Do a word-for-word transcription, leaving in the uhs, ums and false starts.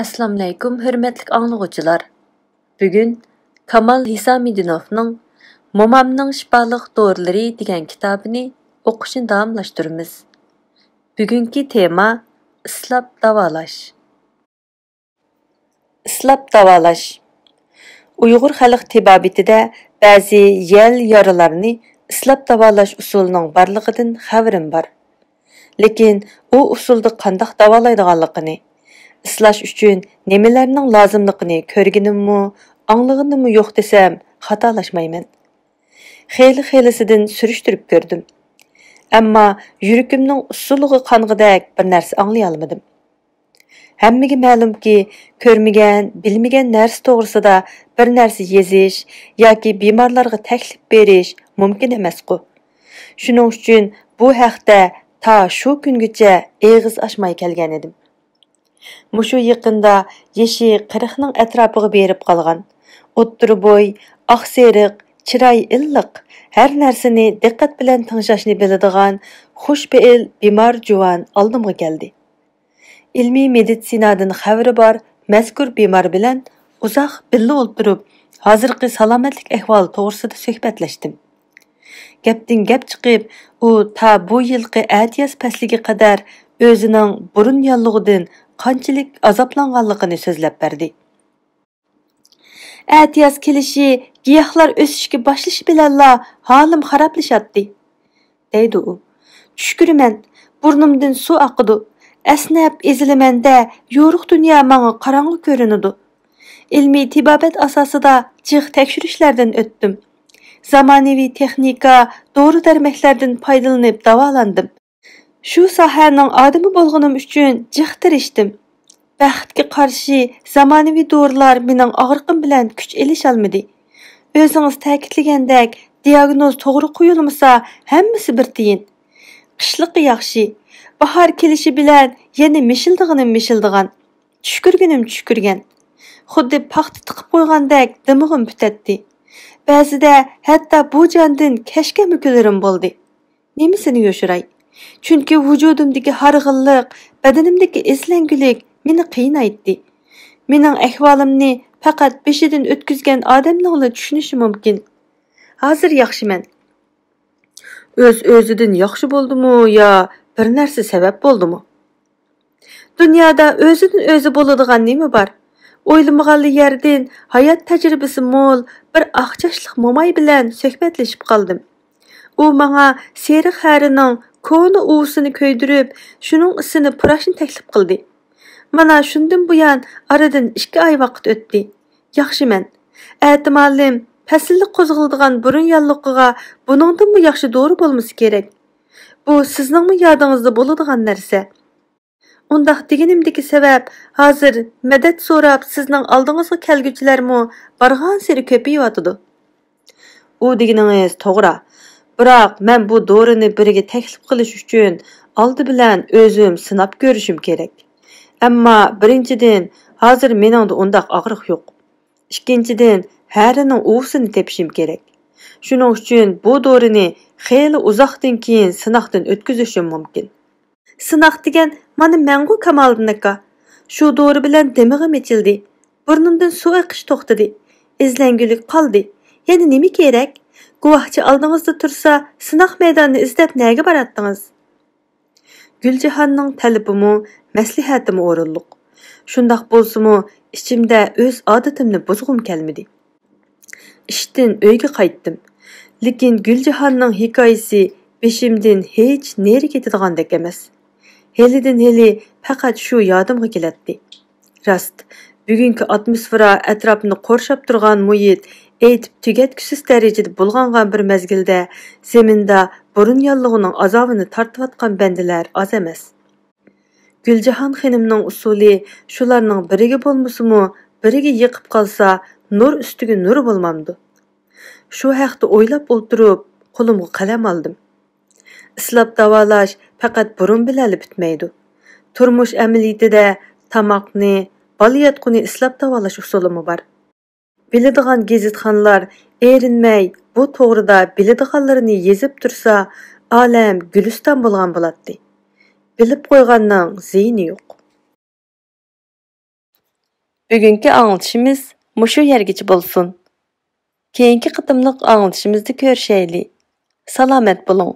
ئەسسالامۇئەلەيكۇم، ھۆرمەتلىك ئاڭلىغۇچىلار. بۈگۈن كامال ھېسامىدىنوفنىڭ مومامنىڭ شىپالىق دورىلىرى دېگەن كىتابىنى ئوقۇشنى داۋاملاشتۇرىمىز. بۈگۈنكى تېما ئىسلاپ داۋالاش. ئىسلاپ داۋالاش. ئۇيغۇر خەلق تېبابىتىدە بەزى يەل يارىلارنى ئىسلاپ داۋالاش ئۇسۇلىنىڭ بارلىقىدىن خەۋىرىم بار. لېكىن ئۇ ئۇسۇلدا قانداق داۋالايدىغانلىقىنى، ئىسلاش ئۈچۈن نېمىلەرنىڭ لازىملىقىنى كۆرگىنىممۇ، ئاڭلىغىنىممۇ يوق دېسەم خاتالاشمايمەن. خېلى-خېلىسىدىن سۈرۈشتۈرۈپ كۆردۈم. ئەمما يۈرىكىمنىڭ ئۇسسۇلىغا قانغۇدەك بىر نەرسە ئاڭلىيالمىدىم. ھەممىگە مەلۇمكى، كۆرمىگەن، بىلمىگەن نەرسە توغرىسىدا بىر نەرسە يېزىش ياكى بىمارلارغا تەكلىپ بېرىش مۇمكىن ئەمەسقۇ. شۇنىڭ ئۈچۈن بۇ ھەقتە تا شۇ كۈنگىچە ئېغىز ئاچماي كەلگەنىدىم. مۇشۇ يېقىندا يېشى قىرىقنىڭ ئەتراپىغا بېرىپ قالغان، ئوتتۇرا بوي، ئاق سېرىق، چىرايى ئىللىق، ھەر نەرسىنى دىققەت بىلەن تىڭشاشنى بىلىدىغان خۇش پېئىل بىمار جۇۋان ئالدىمغا كەلدى. ئىلمىي مېدىتسىنادىن خەۋىرى بار مەزكۇر بىمار بىلەن ئۇزاق بىللە ئولتۇرۇپ، ھازىرقى سالامەتلىك ئەھۋالى توغرىسىدا سۆھبەتلەشتىم. گەپتىن گەپ چىقىپ، ئۇ تا بۇ يىلقى ئەتىياز پەسلىگە قەدەر ئۆزىنىڭ بۇرۇن ياللۇغىدىن قانچىلىك ئازابلانغانلىقىنى سۆزلەپ بەردى. ئەتىياز كېلىشى، گىياھلار ئۆسۈشكە باشلىشى بىلەنلا ھالىم خارابلىشاتتى، دەيدۇ ئۇ. چۈش كۆرىمەن، بۇرنۇمدىن سۇ ئاقىدۇ. ئەسنەپ ئېزىلىمەن-دە، يورۇق دۇنيا ماڭا قاراڭغۇ كۆرۈنىدۇ. ئىلمىي تېبابەت ئاساسىدا جىق تەكشۈرۈشلەردىن ئۆتتۈم. زامانىۋى تېخنىكا، دورا-دەرمەكلەردىن پايدىلىنىپ داۋالاندىم. شۇ ساھەنىڭ ئادىمى بولغىنىم ئۈچۈن جىق تىرىشتىم. بەختكە قارشى، زامانىۋى دورىلار مېنىڭ ئاغرىقىم بىلەن كۈچ ئېلىشالمىدى. ئۆزىڭىز تەكىتلىگەندەك، دىياگنوز توغرا قويۇلمىسا، ھەممىسى بىر تىيىن. قىشلىقى ياخشى. باھار كېلىشى بىلەن يەنە مىشىلدىغىنىم مىشىلدىغان، چۈشكۈرگىنىم چۈشكۈرگەن. خۇددى پاختا تىقىپ قويغاندەك دىمىغىم پۈتەتتى. بەزىدە ھەتتا بۇ جاندىن كەچكەنمۇ كۈنلىرىم بولدى. نېمىسىنى يوشۇراي؟ چۈنكى ۋۇجۇدۇمدىكى ھارغىنلىق، بەدىنىمدىكى ئىزلەنگۈلۈك مېنى قىينايتتى. مېنىڭ ئەھۋالىمنى پەقەت بېشىدىن ئۆتكۈزگەن ئادەمنىڭلا چۈشىنىشى مۇمكىن. ھازىر ياخشىمەن. ئۆز-ئۆزىدىن ياخشى بولدىمۇ يا بىر نەرسە سەۋەب بولدىمۇ؟ دۇنيادا ئۆزىدىن ئۆزى بولىدىغان نېمە بار؟ ئويلىمىغانلا يەردىن ھايات تەجرىبىسى مول بىر ئاق چاچلىق موماي بىلەن سۆھبەتلىشىپ قالدىم. ئۇ ماڭا سېرىق ھەرىنىڭ كونا ئۇۋىسىنى كۆيدۈرۈپ، شۇنىڭ ئىسىنى پۇراشنى تەكلىپ قىلدى. مانا شۇندىن بۇيان ئارىدىن ئىككى ئاي ۋاقىت ئۆتتى. ياخشىمەن. ئەتىمالىم، پەسىللىك قوزغىلىدىغان بۇرۇن ياللۇقىغا بۇنىڭدىنمۇ ياخشى دورا بولمىسا كېرەك. بۇ سىزنىڭمۇ يادىڭىزدا بولىدىغان نەرسە. ئۇنداق دېگىنىمدىكى سەۋەب، ھازىر مەدەت سوراپ سىزنىڭ ئالدىڭىزغا كەلگۈچىلەرمۇ بارغانسېرى كۆپىيىۋاتىدۇ. ئۇ دېگىنىڭىز توغرا. بىراق مەن بۇ دورىنى بىرىگە تەكلىپ قىلىش ئۈچۈن ئالدى بىلەن ئۆزۈم سىناپ كۆرۈشۈم كېرەك. ئەمما بىرىنچىدىن، ھازىر مېنىڭدە ئۇنداق ئاغرىق يوق. ئىككىنچىدىن، ھەرىنىڭ ئۇۋىسىنى تېپىشىم كېرەك. شۇنىڭ ئۈچۈن بۇ دورىنى خېلى ئۇزاقتىن كېيىن سىناقتىن ئۆتكۈزۈشۈم مۇمكىن. سىناق دېگەن مانا مەنغۇ، كامالىدىن ئاكا. شۇ دورا بىلەن دىمىغىم ئېچىلدى. بۇرنۇمدىن سۇ ئېقىش توختىدى. ئىزلەنگۈلۈك قالدى. يەنە نېمە كېرەك؟ گۇۋاھچى ئالدىڭىزدا تۇرسا، سىناق مەيدانىنى ئىزدەپ نەگە باراتتىڭىز؟ گۈلجىھاننىڭ تەلىپىمۇ، مەسلىھەتىمۇ ئورۇنلۇق. شۇنداق بولسىمۇ، ئىچىمدە ئۆز ئادىتىمنى بۇزغۇم كەلمىدى. ئىشتىن ئۆيگە قايتتىم. لېكىن گۈلجىھاننىڭ ھېكايىسى بېشىمدىن ھېچ نېرى كېتىدىغاندەك ئەمەس. ھېلىدىن ھېلى پەقەت شۇ يادىمغا كېلەتتى. راست، بۈگۈنكى ئاتموسفېرا، ئەتراپنى قورشاپ تۇرغان مۇھىت ئېيتىپ تۈگەتكۈسىز دەرىجىدە بۇلغانغان بىر مەزگىلدە زېمىندا بۇرۇن ياللۇغىنىڭ ئازابىنى تارتىۋاتقان بەندىلەر ئاز ئەمەس. گۈلجاھان خېنىمنىڭ ئۇسۇلى شۇلارنىڭ بىرىگە بولمىسىمۇ، بىرىگە يېقىپ قالسا، نۇر ئۈستىگە نۇر بولمامدۇ؟ شۇ ھەقتە ئويلاپ ئولتۇرۇپ، قولۇمغا قەلەم ئالدىم. ئىسلاپ داۋالاش پەقەت بۇرۇن بىلەنلا پۈتمەيدۇ. تۇرمۇش ئەمەلىيىتىدە تاماقنى، بالىياتقۇنى ئىسلاپ داۋالاش ئۇسۇلىمۇ بار. بىلىدىغان گېزىتخانلار ئېرىنمەي بۇ توغرىدا بىلىدىغانلىرىنى يېزىپ تۇرسا، ئالەم گۈلىستان بولغان بولاتتى. بىلىپ قويغاننىڭ زىيىنى يوق. بۈگۈنكى ئاڭلىتىشىمىز مۇشۇ يەرگىچە بولسۇن. كېيىنكى قېتىملىق ئاڭلىتىشىمىزدا كۆرۈشەيلى. سالامەت بولۇڭ.